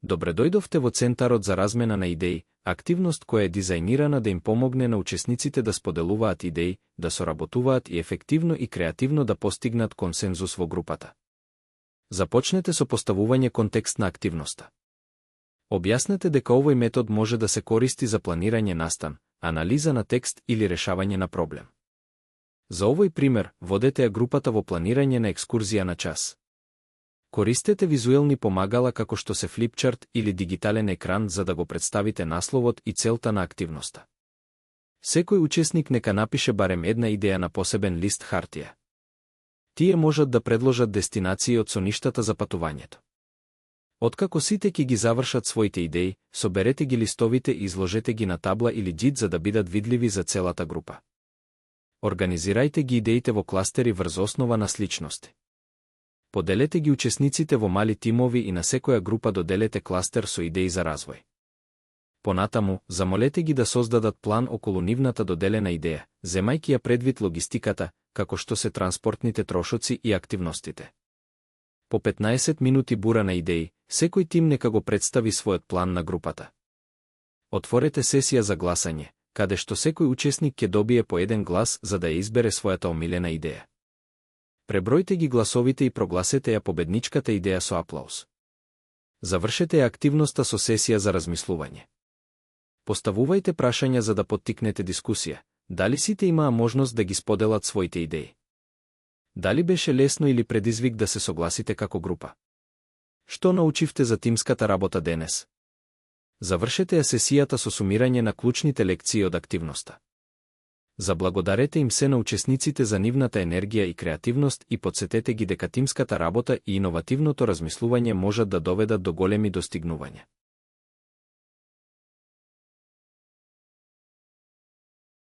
Добре дојдовте во Центарот за размена на идеи, активност која е дизајнирана да им помогне на учесниците да споделуваат идеи, да соработуваат и ефективно и креативно да постигнат консензус во групата. Започнете со поставување контекст на активноста. Објаснете дека овој метод може да се користи за планирање настан, анализа на текст или решавање на проблем. За овој пример, водете ја групата во планирање на екскурзија на час. Користете визуелни помагала како што се флипчарт или дигитален екран за да го представите насловот и целта на активноста. Секој учесник нека напише барем една идеја на посебен лист хартија. Тие можат да предложат дестинации од соништата за патувањето. Откако сите ќе ги завршат своите идеи, соберете ги листовите и изложете ги на табла или џит за да бидат видливи за целата група. Организирајте ги идеите во кластери врз основа на сличности. Поделете ги учесниците во мали тимови и на секоја група доделете кластер со идеи за развој. Понатаму, замолете ги да создадат план околу нивната доделена идеја, земајќи ја предвид логистиката, како што се транспортните трошоци и активностите. По 15 минути бура на идеи, секој тим нека го представи својот план на групата. Отворете сесија за гласање, каде што секој учесник ќе добие по еден глас за да ја избере својата омилена идеја. Пребројте ги гласовите и прогласете ја победничката идеја со аплауз. Завршете ја активноста со сесија за размислување. Поставувајте прашања за да поттикнете дискусија. Дали сите имаа можност да ги споделат своите идеи? Дали беше лесно или предизвик да се согласите како група? Што научивте за тимската работа денес? Завршете ја сесијата со сумирање на клучните лекции од активноста. Заблагодарете им се на учесниците за нивната енергија и креативност и потсетете ги дека тимската работа и иновативното размислување можат да доведат до големи достигнувања.